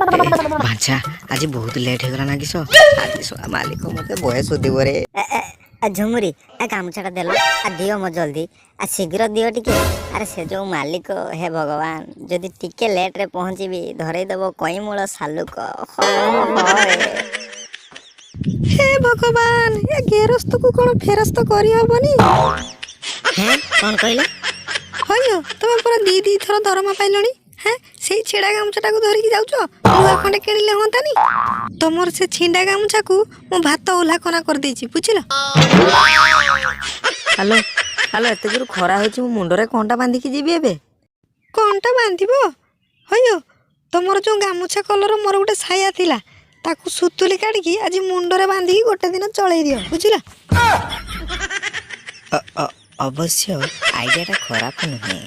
ଭାଞ୍ଚା, ଆଜି ବହୁତ ଲେଟ୍ ହେଇଗଲା ନା କିସ? ଆଜି ଶଳା ମାଲିକ ମତେ ବହେ ଶୋଧିବ ରେ। ଏ ଝୁମୁରି, ଏ ଗାମୁଛାଟା ଦେଲ। ଆ ଦିଅ ମ ଜଲ୍ଦି, ଆ ଶୀଘ୍ର ଦିଅ ଟିକେ। ଆରେ ସେ ଯୋଉ ମାଲିକ, ହେ ଭଗବାନ, ଯଦି ଟିକେ ଲେଟ୍ରେ ପହଞ୍ଚିବି, ଧରେଇ ଦବ କଇମୂଳ ଶାଲୁକ ରେ। ହେ ଭଗବାନ, ଏ ଗେରସ୍ତକୁ କଣ ଫେରସ୍ତ କରିହବନି? ହେଁ, କ'ଣ କହିଲ? ହଇଓ, ତମେ ପୁରା ଦି ଦି ଥର ଦରମା ପାଇଲଣି। ହେଁ, ସେଇ ଛିଡ଼ା ଗାମୁଛାଟାକୁ ଧରିକି ଯାଉଛ? ନୂଆ ଖଣ୍ଡେ କିଣିଲେ ହୁଅନ୍ତାନି? ତମର ସେ ଛିଣ୍ଡା ଗାମୁଛାକୁ ମୁଁ ଭାତ ଓହ୍ଲା କନା କରିଦେଇଛି, ବୁଝିଲ? ହ୍ୟାଲୋ ହ୍ୟାଲୋ, ଏତେ ଜୋର ଖରା ହଉଛି, ମୁଁ ମୁଣ୍ଡରେ କଣଟା ବାନ୍ଧିକି ଯିବି ଏବେ? କଣଟା ବାନ୍ଧିବ? ହଇଓ, ତମର ଯୋଉ ଗାମୁଛା କଲର ମୋର ଗୋଟେ ସାୟା ଥିଲା, ତାକୁ ସୁତୁଲି କାଢିକି ଆଜି ମୁଣ୍ଡରେ ବାନ୍ଧିକି ଗୋଟେ ଦିନ ଚଳେଇ ଦିଅ, ବୁଝିଲ? ଅବଶ୍ୟ ଆଇଡିଆଟା ଖରାପ ନୁହେଁ।